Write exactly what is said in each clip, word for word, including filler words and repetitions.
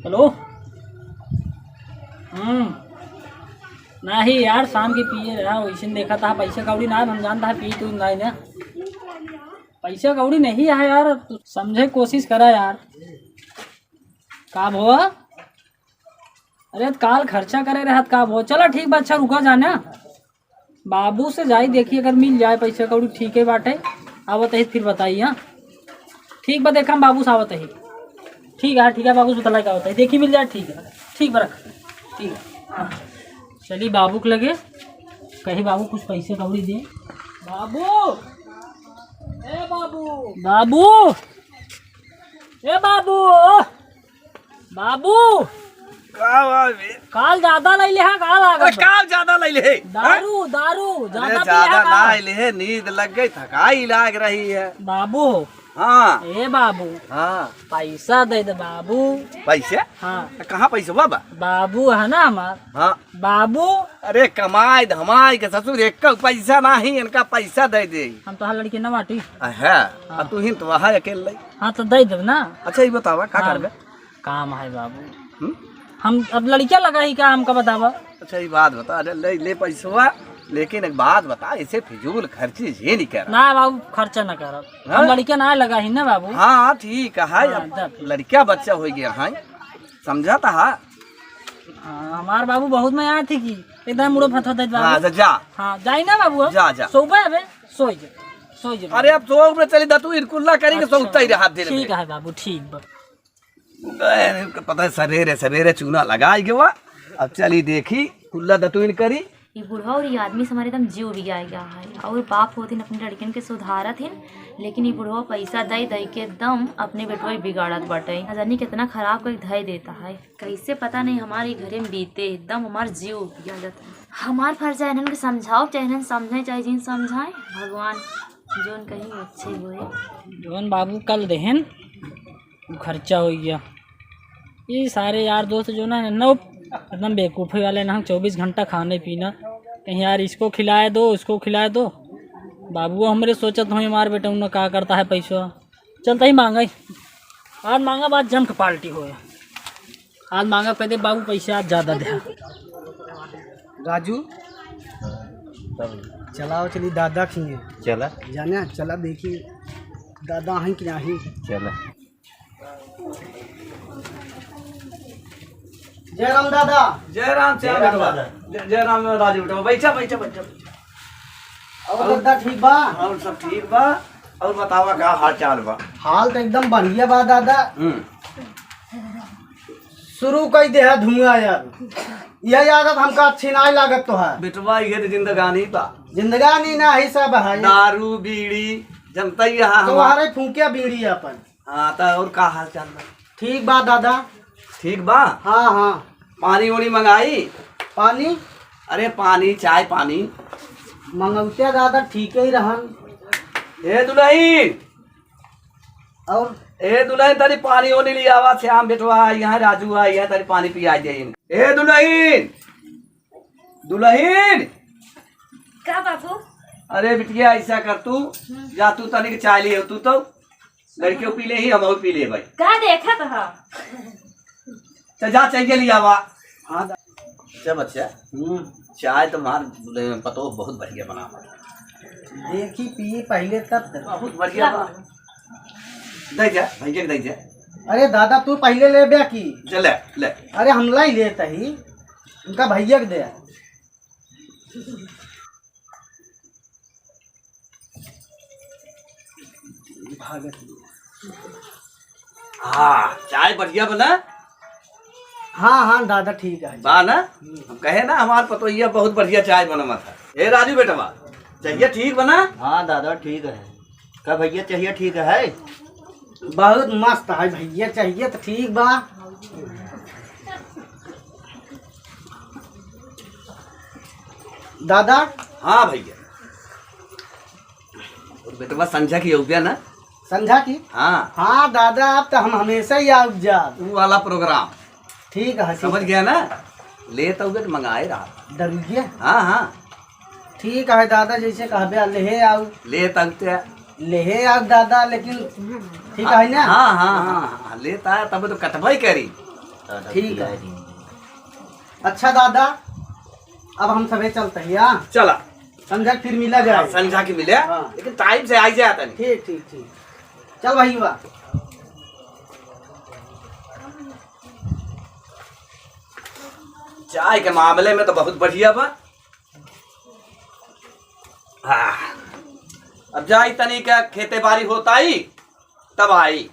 हेलो। हम्म। नाही यार, शाम की पिए रहा, वैसे देखा था, पैसा कौड़ी ना, हम जानता है, पी तू ना ना। पैसा कौड़ी नहीं है यार, तू समझे कोशिश करा यार। का भो? अरे, त काल खर्चा करे रहत का भो? चला ठीक बा, अच्छा रुका जाना। बाबू से जाई देखी, अगर मिल जाए पैसा कौड़ी, ठीक है बाटे। आवत ही फिर बताई, हाँ। ठीक बा, देखा हम बाबू से आवत ही। ठीक है, ठीक है, बाबू से बतला के आवत ही, देखी मिल जाए, ठीक है। ठीक बा, रख। ठीक है, हाँ। चली बाबू के लगे, कही बाबू कुछ पैसे कौड़ी दे। बाबू, ए बाबू, बाबू, ए बाबू, बाबू। का बा बे? काल ज्यादा लैले है, का लागत अरे बा? काल ज्यादा लैले है? दारू, दारू, अरे ज्यादा पिए ज्यादा है का? ना ले है, नींद लग गई, थकाई लाग रही है। बाबू। हाँ। ए बाबू। हाँ। पैसा दे दे बाबू। पैसे? हाँ। त कहाँ पैसा बा? बाबू है ना हमार। हाँ। बाबू। अरे कमाई धमाई के ससुर, एक पैसा नाही, इनका पैसा दे दे। हम तोहार लड़की ना बाटी। अहे, हाँ। आ तू ही तो वहाँ अकेले। हाँ, तो दे देब ना। अच्छा, ये बतावा, का हाँ, करबे? काम है बाबू। हम्म? हम अब लड़किया लगा ही का, हमका बतावा। अच्छा, ये बात बता, अरे ले, ले पैसवा, लेकिन एक बात बता, इसे फिजूल खर्ची ये नहीं कर। ना बाबू, खर्चा ना करब। हाँ? हम लड़किया ना लगा ही ना बाबू। हाँ, ठीक है, हाँ, अब दे। लड़किया बच्चा हो गया है, समझा था, हाँ? हाँ, हमार बाबू बहुत में आए थे कि एकदम मुड़ो फथो देत बाबू। हाँ, जा, जा। हाँ, जाई ना बाबू, अब जा, जा। सोबे अबे, सोई जा, सोई जा। अरे, अब सो में चली दा तू, इरकुल्ला करी के अच्छा, सोता ही रहा दिन ठीक में। है बाबू, ठीक बा। अरे, पता है, सवेरे, सवेरे चूना लगाई गवा। अब चली देखी, कुल्ला दतुइन करी। ई बुढ़वा और ई आदमी से हमारे एकदम जीव बिगाड़ गया है। और बाप होतिन अपने लड़कियन के सुधारत हिन, लेकिन ई बुढ़वा पैसा दई दई के एकदम अपने बेटवा ही बिगाड़त बाटे। ना जानी कितना खराब कोई धई देता है। कैसे पता नहीं हमारे घरे में बीते, एकदम हमार जीव बिगाड़ जाता है। हमार फर्ज है इन्हन के समझाओ, चाहे इन्हन समझे, चाहे जिन समझाए, भगवान जोन कहीं अच्छे होए। जोन बाबू कल देहन, उ खर्चा हो गया। ये सारे यार दोस्त जो ना, ना एकदम बेवकूफ़ी वाले ना, चौबीस घंटा खाने पीना, कहीं यार इसको खिलाए दो, उसको खिलाए दो। बाबू हमरे सोचत होई, हमार बेटा उन्हें का करता है पैसा। चलता ही मांगा ही। आज मांगा, बाद जम के पार्टी होए। आज मांगा कह दे बाबू पैसा आज ज्यादा दे। राजू, चलाओ चली दादा खिए। चला। जाने, चला देखी दादा हैं कि नहीं। चला। जय राम दादा। जय राम, श्याम जय राम बेटवा। दादा। जय, जय राम राजू बेटवा। बैठा, बैठा, बैठा, बैठा। और और दादा ठीक बा? और सब ठीक बा। और बतावा का हाल चाल बा? हाल तो एकदम बढ़िया बा दादा। हम्म। शुरू कई देहा धुआं यार। यह आदत हमका अच्छी नाई लागत तो है। बेटवा, ये तो जिंदगानी बा। जिंदगानी ना ही सब है। दारू, बीड़ी, जनता ही यहाँ तो हमार। हमारे फूकिया बीड़ी अपन। हाँ, तो और का हाल चाल बा? ठीक बा दादा। ठीक बा? हाँ, हाँ। पानी उनी मंगाई? पानी? अरे पानी, चाय पानी। मंगौते दादा, ठीक ही रहन। ए दुलही, और? ए दुलही, तनी पानी ओनी लियावा, श्याम बेटवा आई है, राजू आई है, तनी पानी पिया दे इनका। ए दुलही, दुलही। का बाबू? अरे बिटिया, ऐसा कर तू, हम्म। जा तू तनिक चाय लियो, तू तो लड़कियों पी ले ही, हम और पी ले भाई। का देखत ह? चल जा, चाय के लियावा। हाँ दा-, अच्छा बच्चा, हम्म। चाय तो मार पतो बहुत बढ़िया बनावा। देखी पी पहले तब तो। बहुत बढ़िया बा। दे जा, भैया के दे जा। अरे दादा, तू पहले ले बे की। चल ले, ले। अरे हम लाई लेत ही, उनका भैया के दे। हाँ, चाय बढ़िया बना। हाँ, हाँ, दादा, ठीक है। बा ना? हम्म। हम कहे ना, हमार पतोहिया बहुत बढ़िया चाय बनवा था। ए राजू बेटवा, चाहिए ठीक बना? हाँ, दादा, ठीक है। का भैया चाहिए ठीक है? बहुत मस्त है भैया, चाहिए तो ठीक बा। दादा। हाँ भैया। और बेटवा संझा की अउबे ना? संझा की? हाँ। हाँ दादा, अब तो हम हमेशा ही आउब जाब। ऊ वाला प्रोग्राम। ठीक है, ठीक समझ है। गया ना? ले तो उबे तो मंगाए रहा। दरुइया? हाँ, हाँ। ठीक है दादा, जैसे कहबे लेहे आउ। ले तलते। लेहे आउ दादा, लेकिन ठीक है ना? हाँ, हाँ, हाँ, हाँ, लेता है तब तो कटबई करी। दादा ठीक है। खिलाए दी। अच्छा दादा, अब हम सभे चलते हैं, हाँ? चला। संझा के फिर मिला जाए। हाँ, संझा के मिले, हाँ। लेकिन टाइम से आई जाए तनी। ठीक, ठीक, ठीक। चल भाई बा। चाय के मामले में तो बहुत बढ़िया बा। हाँ, अब जाई तनी का खेते बारी होता ही, तब आई।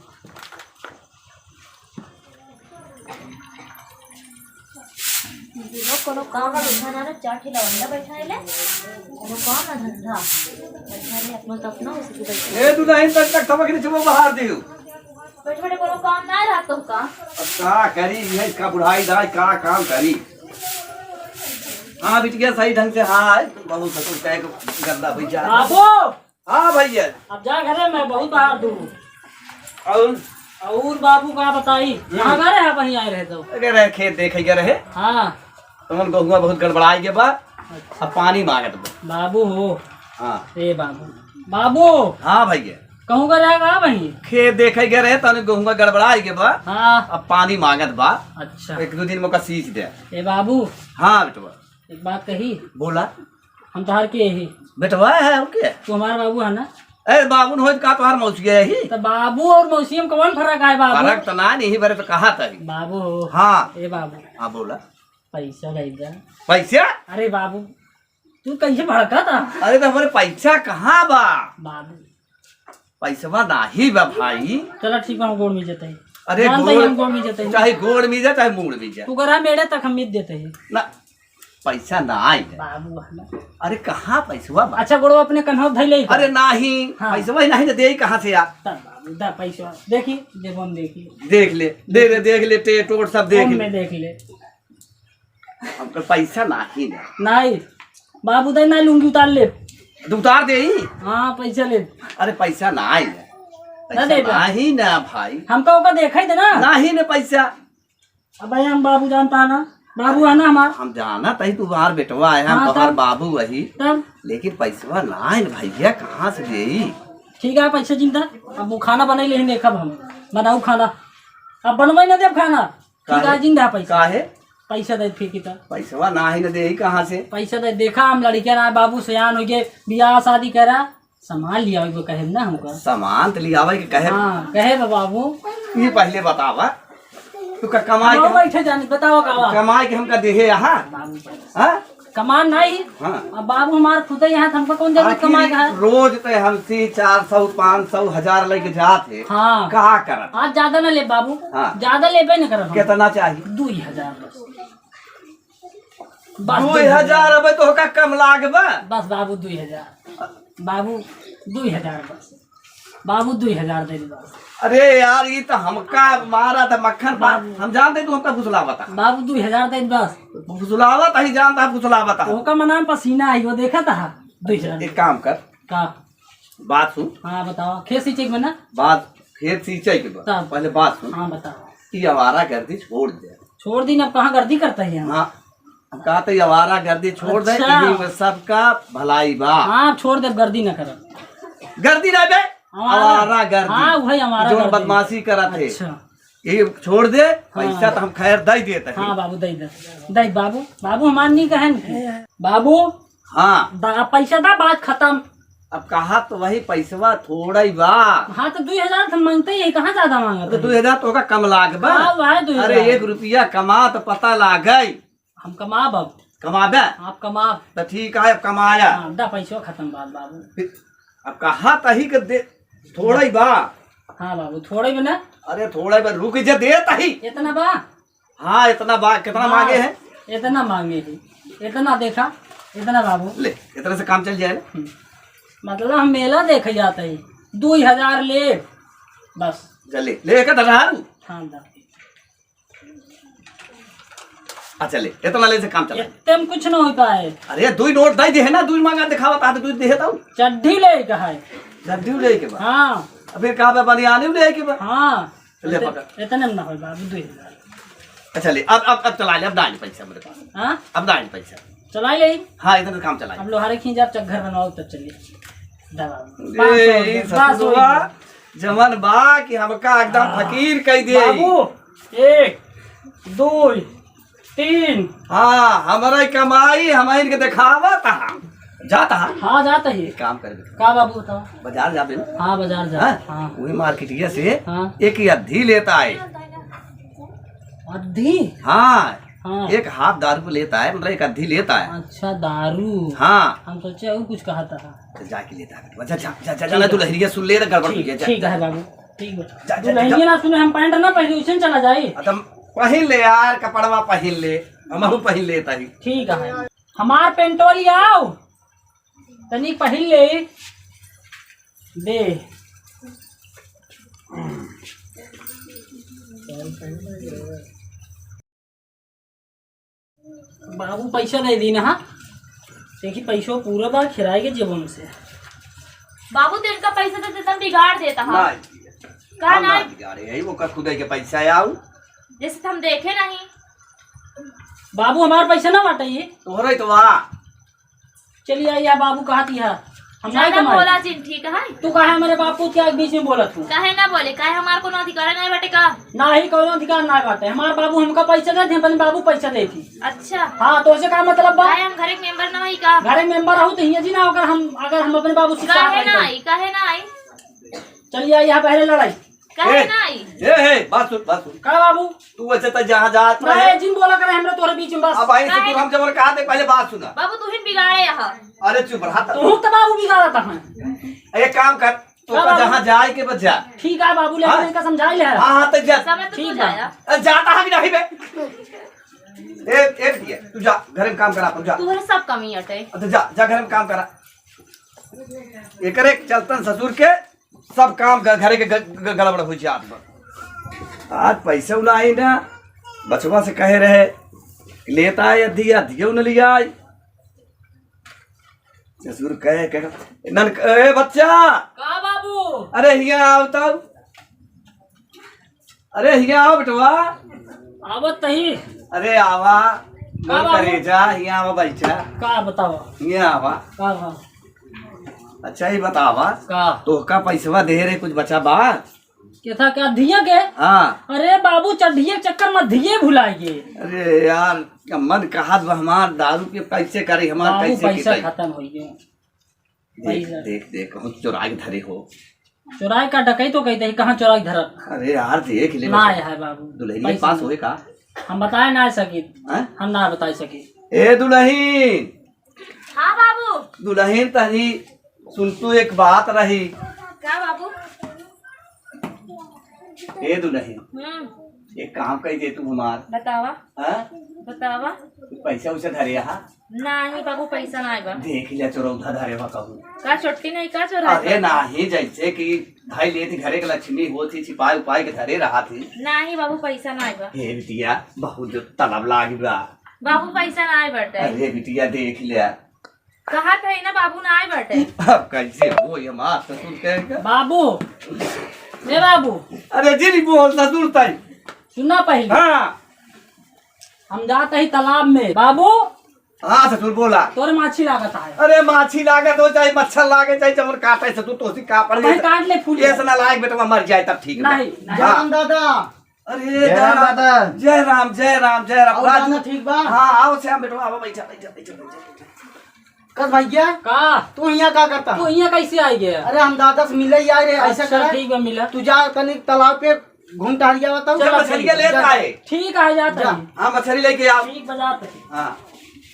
बुढ़ो कोनो काम धंधा ना रे, चार ठे लवंडा बैठा है ले। कोनो काम ना धंधा। बैठा है अपनो तो अपनो, उसी को बैठा है। ए दुल्हन, तक तक सबक नहीं छुपो बाहर दियो। बैठे बैठे कोनो काम ना रहा तो का? अब का करी, ये इसका बुढ़ाई दाई का काम करी। हाँ बिटिया, सही ढंग से हाँ है, बहुत ससुर कहे को गंदा भैया। बाबू! हाँ भैया। अब जा घरे में, बहुत बाहर दूर। और? और बाबू का बताई, हम्म। कहाँ गए रहे, वहीं आए रहे तो? अरे रहे, खेत देखे गए रहे। हाँ। तुमन गहुआ बहुत गड़बड़ाई के बा। अच्छा। अब पानी मांगत बा। बाबू हो। हाँ। ए बाबू। बाबू। हाँ भैया। कहूँ गए रहे का वहीं? खेत देखे गए रहे, तने गहुआ गड़बड़ाई के बा। हाँ। अब पानी मांगत बा। अच्छा। एक दो दिन मौका सींच दे। ए बाबू। हाँ बेटवा। एक बात कही। बोला। हम तोहार के ही। बेटवा है और के? तू हमार बाबू है ना? अरे बाबू न होई त का तोहार मौसी है ही? तो बाबू और मौसी में कौन फर्क है बाबू? फर्क तो ना, नहीं बरे तो कहा था ही। बाबू हो। हाँ। ए बाबू। हाँ बोला। पैसा दे दे। पैसा? अरे बाबू, तू कैसे भड़का था? अरे तो हमारे पैसा कहाँ बा? बाबू। पैसवा नाही बा भाई। चला ठीक बा, हम गोड़ में जतई। अरे जानते ही गोड़, हम गोड़ में जतई। चाहे गोड़ में जा, चाहे मूड़ में जा। तू करा मेरे तक हम मिल देते हैं। ना, पैसा ना आई है। बाबू है ना। अरे कहाँ पैसवा बा? अच्छा गोड़वा अपने कन्हवा धइले ही। अरे नाही, हाँ। पैसवा ही नाही तो देई कहाँ से यार? तब बाबू दा पैसवा। देखी, देबो हम देखी। देख ले, दे ले, देख ले, टेट ओट सब देख फोन ले। में देख ले। हमका पैसा नाही ना। नाही। बाबू दे ना लुंगी उतार ले। तो उतार दे ही। हाँ, पैसा ले। अरे पैसा नाही ना। ना पैसा दे बे। नाही ना भाई। हमका ओका देखा ही दे ना। नाही ना पैसा। अब भाई हम बाबू जानता है ना। बाबू है ना हमार। हम जाना तही तू हमार बेटवा है, हम हाँ, तोहार तब? बाबू वही। तब? लेकिन पैसवा नाही ना भैया, कहाँ से देई? ठीक है, पैसा चिंता। अब वो खाना बनाई लेही, देखब हम। बनाऊ खाना। अब बनवाई ना देब खाना। ठीक काहे? है, जिंदा पैसा। काहे? पैसा दे फेंकी त। पैसवा नाही न देही कहाँ से? पैसा दे, देखा हम लड़किया ना, बाबू सयान हो गए, बियाह शादी करा, सामान लिया हो कहे ना हमका। सामान त लियावे के कहे। हाँ, कहे बा बाबू। ये पहले बतावा, तू का कमाई हम के बैठे जानी, बतावा का बा? कमाई के हमका देहे यहाँ? बाबू पैसा। हाँ? कमान नाही। हाँ। अब बाबू हमार खुदे यहाँ, त हमको कौन जरूरत आखिर कमाए का है? रोज ते हमसे चार सौ, पाँच सौ, हजार लेके जात है। हाँ। का करत? आज ज्यादा ना ले बाबू। हाँ। ज्यादा लेबे न करब हम। कितना चाहिए? दुई हजार बस। बस दुई हजार। अबे तो का कम लाग बा? बस बाबू दुई हजार। बाबू दुई हजार बस। बाबू दुई हजार दे दे बस। अरे यार, ये तो हमका मारा था मक्खन पा-, बाबू। हम जानते तू हमका फुसलावत है। बाबू दुई हजार दे दे बस। फुसलावत ही जानता, फुसलावत है। ओका मना में पसीना आई, वो देखा था। दुई हजार। एक काम कर। का? बात सुन। हाँ, बताओ। खेत सींचे के बा ना? बात, खेत सींचे के बा। तब? पहले बात सुन। हाँ, बताओ। ये आवारा गर्दी छोड़ दे। छोड़ दी ना, अब कहाँ गर्दी करता है यहाँ? हाँ। हम कहते ही आवारा गर्दी छोड़ दे, अच्छा। इही में सबका भलाई बा। हाँ, छोड़ दे, गर्दी ना करब। गर्दी ना बे, आवारा। आवारा गर्दी। हाँ, वही आवारा जोन गर्दी। बदमाशी करत है। अच्छा। ये छोड़ दे, हाँ। पैसा तो हम खैर दे देते हैं। हाँ बाबू, दे दे। दे बाबू, बाबू हमार नहीं कहन। बाबू। हाँ। दा, पैसा दा, बात खत्म। अब कहा तो वही पैसवा थोड़ा ही बा। हाँ, तो दुई हजार तो मांगते ही, कहाँ ज्यादा मांगत तो है? दुई हजार तो का कम लाग बा। हाँ, वह दुई हजार। अरे, एक रुपया कमा तो पता लागे। हम कमाब अब। कमाबे? आप कमाब। तो ठीक है, अब कमाया। हाँ, दा पैसवा खत्म बात बाबू। अब कहा तही के दे, थोड़ा ही बा। हाँ बाबू, थोड़ा ही बा ना। अरे थोड़ा ही बा, रुक जा, दे तही। इतना बा? हाँ, इतना बा, कितना बा? मांगे हैं? इतना मांगे हैं, इतना देखा, इतना बाबू। ले, इतना से काम चल जाए ना। हम्म। मतलब हम मेला देखे जाते हैं, दुई हजार ले, बस। चले, ले एक हजार। हाँ, दा। अच्छा ले, इतना ले से काम चला। इतने में कुछ ना हो पाए। अरे दुई नोट दे दे है ना, दुई मांगा दिखावा ता दुई दे है तो। चड्ढी ले के है। चड्ढी ले के बा। हाँ। अबे कहा बे बनियानी ले के बा। हाँ। ले इतने, पकड़। इतने में ना हो बाबू, दुई हजार। अच्छा ले, अब, अब, अब चला ले, अब ना आए पैसा मेरे पास। हाँ? अब ना आए पैसा। चला ले। हाँ, इतने काम चला। अब लोहारे खींच आप चक घर बनवाओ तब चलिए। दवा। ए, पाँच सौ, ई दस सौ ससुरवा, रुपया। जवन बा कि हमका एकदम हाँ। फकीर कह दे। बाबू, ए, दो, तीन। हाँ, हमरे कमाई, हम इनके देखावत हा। जात हा। हाँ, जात ही। एक काम कर बेटा। का बाबू बताओ? बाजार जाबे ना? हाँ, बाजार जाबे। हाँ? हाँ। वही मार्केटिया से हाँ। एक अद्धी लेता है। अद्धी? हाँ। हाँ। एक हाथ दारू को लेता है, मतलब एक अद्धी लेता है। अच्छा, दारू। हाँ। हम सोचे और कुछ कहा था। तो जाके लेता है बेटा। जा, जा, जा, जा, जा, ठीक ना, है। तू लहरिया सुन ले, गड़बड़ हो ठीक, गया, जा, ठीक जा। है बाबू, ठीक बा। जा, जा, जा, दुल्हनिया जा। ना सुने, हम पैंट ना पहनी, उसे चला जाई। आ, तुम पहिन ले यार, कपड़वा पहिन ले, हमहू पहिन ले तारी। ठीक है, हमार पैंटवा ले आओ, तनी पहिन ले, दे। बाबू पैसा दे दी ना, हाँ? देखी, पैसो पूरा बा, खिराए के जेबो में से। बाबू, तो इनका पैसा दे दे, तुम बिगाड़ देता हा। नहीं, का हम ना नहीं? बिगाड़े, यही ओकर खुदे के पैसा आऊ। जैसे तो हम देखे नहीं। बाबू, हमार पैसा ना बाटे ये। तोहरे तो बा। चलिए, आइए, बाबू कहत ही है, हम नहीं ज्यादा कमाई। बोला जिन, ठीक है? तू काहे हमारे बापू के बीच में बोलत हूँ? काहे ना बोले? काहे हमार कोनो अधिकार नहीं बाटे का? नाही, कोनो अधिकार नहीं बाटे। हमार बाबू हमका पैसा दे थे, अपने बाबू पैसा दे थी। अच्छा। हाँ, तो उसे का मतलब बा? काहे हम घरे के मेंबर ना हई का? घरे के मेंबर रहू तो हिया जी ना, अगर हम, अगर हम अपने बाबू से काहे चाहत ना हई तो। आई? काहे ना आई? चलिए, आई यहाँ पहले लड़ाई। काहे ए, ना आई? ए, ए, बात सुन, बात सुन। का बाबू? तू वैसे तो जहाँ जात रहे। काहे जिन बोला करे हमरे तोरे बीच में बस? अब आई से काहे? तू हम जब कहा दे, पहले बात सुना। बाबू, तू ही बिगाड़े यहाँ। अरे चुप रहा था। तू तो बाबू बिगाड़ा था। एक काम कर, तू का का बाबू? जहाँ जाए के बस जा। ठीक है बाबू, लेकिन हाँ? इनका समझा ले। हाँ, हाँ, तो जा। समझ तो ठीक तू बा। जाया। अरे जाता है कि नहीं बे? ए, ए, बिटिया, तू जा, घर में काम करा, तू जा। तू है सब कमी अटे। अच्छा, जा, जा, घर में काम करा। एकरे चलतन ससुर के सब काम घ-, घरे के ग-, ग-, गड़बड़ हो जात बा। आज पैसा उलाई ना, बचवा से कहे रहे, लेता है अद्धी, अद्धियो न लिया आई। ससुर कहे, कहे, नन-, ए बच्चा! का बाबू? अरे हिया आओ तब। अरे हिया आओ बेटवा। आवत तही। अरे आवा, का मोर बाबू? करेजा, हिया आवा बैठा। का बतावा? हिया आवा। का बा? अच्छा ही बतावा। का? तोहका पैसवा दे रहे, कुछ बचा बा? के था का धिया के? हाँ। अरे बाबू, चड्ढिया के चक्कर में धिये भुलाए गे। अरे यार, मन कहत बा हमार, दारू के कैसे करे, हमार बाबू, कैसे पैसा किताई? खत्म हो गया। देख, पैसा। देख, देख, कहूँ चोराई के धरे हो। चोराई का डकैत हो कहते हैं, कहाँ चोराई धरत? अरे यार, देख ले ना बच्चा। है बाबू। दुल्हनिया पैसा पास नहीं। होए का? हम बताए ना सकी। हैं? हम ना बताए सकी। ए दुल्हन, हाँ बाबू। दुल्हन तनी सुन, तू एक बात रही। का बाबू? ए दुल्हन, हम्म। एक काम कही दे तू हमार। बतावा। हाँ? बतावा। पैसा उसे धरे हा? नाही बाबू, पैसा नाही बा। देख लिया चोरौधा धरे बा कहूँ। का छोटकी नहीं का चोरा अरे का? नाही, जैसे कि धाई लेती घरे के लक्ष्मी होती, छिपाई उपाई के धरे रहा थी। नाही बाबू, पैसा नाही बा। हे बिटिया, बहुत जो तलब लागी बा। बाबू, पैसा नाही बाटे। अरे बिटिया, देख लिया। कहा थे ना बाबू, नाही बाटे। अब कैसे हो ये माँ ससुर कहेगा? बाबू, ए बाबू। अरे जी, नहीं बोल ससुर ताई। सुना पहले। हाँ। हम जात ही तालाब में। बाबू। हाँ ससुर, बोला। तोरे माछी लागत है। अरे माछी लागत हो, चाहे मच्छर लागे, चाहे जवन काटे, ससुर तोसी का पड़ भाई जाए। काट ले फूल। ये से नालायक बेटवा मर जाए तब ठीक बा। नहीं, नहीं। हाँ। राम दादा। अरे जय राम दादा। दादा। जय राम, जय राम, जय राम। और राजू। दादा ठीक बा? हाँ, आओ श्याम बेटवा, आओ, बैठा, बैठा, बैठा, बैठा। कस भैया? का? तू हियाँ का करता? तू हियाँ कैसे आ गया? अरे हम दादा से मिले ही आए रहे, ऐसा अच्छा, करे। ठीक बा, मिला। तू जा तनी तालाब पे घूम टहल जावा तब। चल, मछलिया लेत आए। ठीक है, जात जा। है। हाँ, मछली लेके आओ। ठीक बा, जात है। हाँ।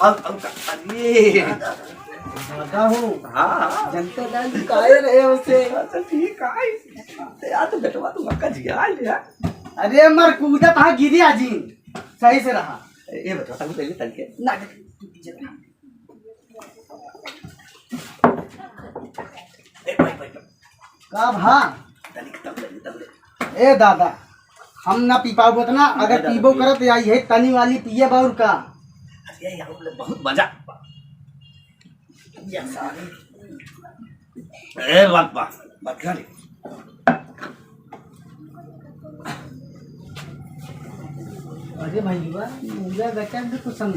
अब, अब का, अरे। दादा हो। हाँ, हाँ। जनता दल काहे रहे उसे? अच्छा, ठीक है। यार, तू बेटवा, तू मक्का जिया ले यार। अरे, मर कूदत हा, गिरी आजी। सही से रहा। ए, बेटवा, तू पहले तल के। ना, ए, भाई, भाई, भाई। का भा? तनिक तब ले, तब ले। ए दादा, हम ना पी पाबो त ना, अगर नहीं दादा, पीबो पिए। करत या ये तनी वाली पिए बा और का? अरे यार, बहुत मजा। या सारी। ए बात बा, बात कर। अरे भाई बा, मुझे गचक भी कुछ समझ।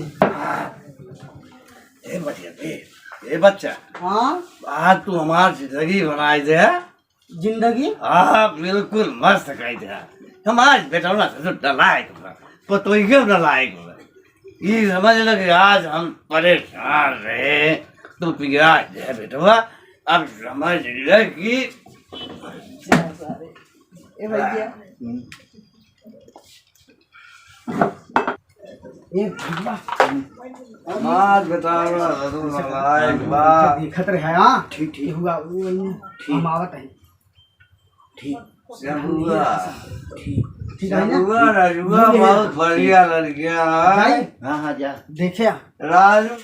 ए बच्चा, ए, ए बच्चा। हाँ? आज तू हमार जिंदगी बनाई दे। जिंदगी? हाँ, बिल्कुल मस्त कही दे। हमार बेटौना से तो डलाए के बा। पतोहिया ना लायक हो। ये समझ ले कि आज हम परेशान रहे, तू पिया दे बेटवा। अब समझ ले कि ए भैया, ए भैया। मार बेटा, तू ना लायक बा। देखत रहे, हाँ? ठीक, ठीक। हुआ, वो ठीक। हम आवत है। ठीक। रजुआ, ठीक। ठीक है ना? रजुआ, रजुआ बहुत बढ़िया लड़किया है। जाई? हाँ, हाँ, जा। देखे? राजू।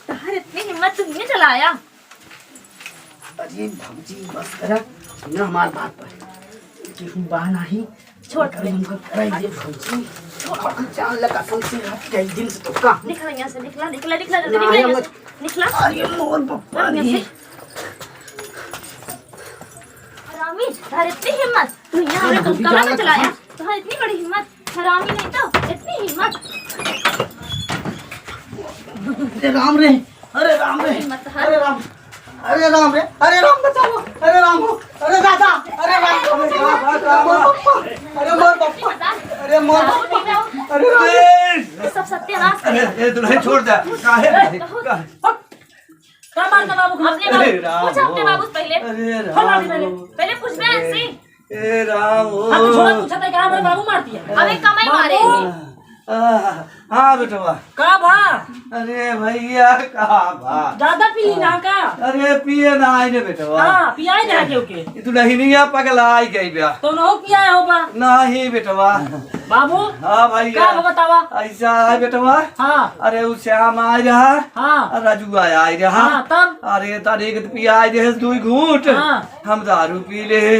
तहार इतनी हिम्मत, तू नहीं चलाया? अरे भौजी, बस करा, सुना हमार बात पर। केहू बा नाही। छोड़। अरे हमको कराई दे भौजी। छोड़। हम जान लगा तुमसे रात के दिन से तो का। निकल यहाँ से, निकला, निकला, निकला, जल्दी ना, निकला यहाँ से। निकला। अरे मोर बप्पा रे। हरामी, तहार इतनी हिम्मत, तू यहाँ अरे आके भौजी, दुकान जान में लगा चलाया। तुम। तहार इतनी बड़ी हिम्मत, हरामी नहीं तो, इतनी हिम्मत। अरे राम रे, अरे राम रे, हिम्मत है। अरे राम, अरे राम रे, अरे राम बचाओ, अरे राम हो, अरे दादा, अरे राम, अरे राम, अरे राम, अरे मोर पप्पा, अरे मोर पप्पा, अरे राम। ये सब सत्यानाश अरे, कर। ए, दुल्हन छोड़ दे, काहे, काहे? का बात है बाबू? अपने बाबू, अरे राम पूछ अपने हो। बाबू से पहले। अरे फल बाबू राम पहले, हो। पहले पूछ बहन से। ए राम हो। अब तो छोड़ा पूछा था, कहाँ मेरे बाबू मार दिया? अबे कमाई बाबू। मारे। आ, हाँ बेटवा। का भा? अरे भैया, का भा? ज्यादा पी ली ना का? अरे पिए ना आई रे बेटवा। हाँ, पियाई ना क्यों के? ये दुल्हनिया पगला आई गई बा। तो नहो पियाए हो बा? नहीं बेटवा। बाबू। हाँ भैया। का भा बतावा? ऐसा है बेटवा। हाँ। अरे उ श्याम आए रहा। हाँ। और रजुआ आए रहा। हाँ, तब? अरे तनिक पियाई दे दुई घूंट। हाँ। हम दारू पी ले।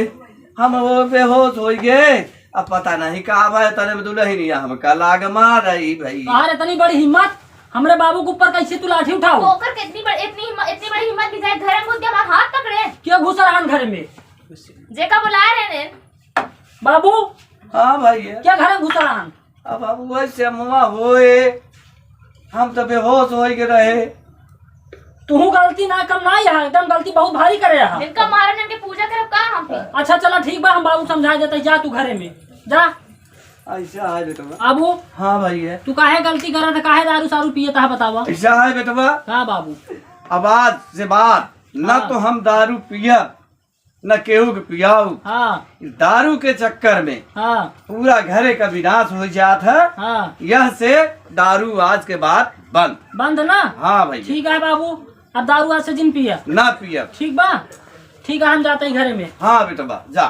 हम वो बेहोश होइ गए। अब पता नहीं का भा, तने में दुल्हनिया हमका लाग मार रही भाई। अरे इतनी बड़ी हिम्मत, हमरे बाबू के ऊपर कैसे तू लाठी उठाओ? तो ओकर कितनी बड़-, इतनी हिम्मत, इतनी बड़ी हिम्मत कि जाए घर में घुस के हमार हाथ पकड़े? क्या घुस रहा घर में? जेका बुलाए रहे ने। बाबू। हाँ भैया। क्या घर में घुस रहा? अब, अब वही श्यामवा होए, हम तो बेहोश होइ गए रहे। तुहू गलती ना कम ना यहाँ, एकदम गलती बहुत भारी करे यहाँ। इनका मारन, इनके पूजा करब का हम फिर? अच्छा चला ठीक बा, हम बाबू समझा देते, जा तू घरे में, जा। ऐसा है बेटवा। बाबू। हाँ भैया। तू काहे गलती करत है, काहे दारू सारू पिए तहा बतावा? ऐसा है बेटवा। हाँ बाबू। अब आज से बाद न हाँ। तो हम दारू पियब, न केहू के पियाऊ। हाँ। दारू के चक्कर में हाँ। पूरा घरे का विनाश हो जात है। हाँ। यह से दारू आज के बाद बंद। बंद ना? हाँ भैया। ठीक है बाबू, अब दारू आज से जिन पिया। ना पिया। ठीक बा, ठीक है, हम जाते ही घरे में। हाँ बेटवा, जा।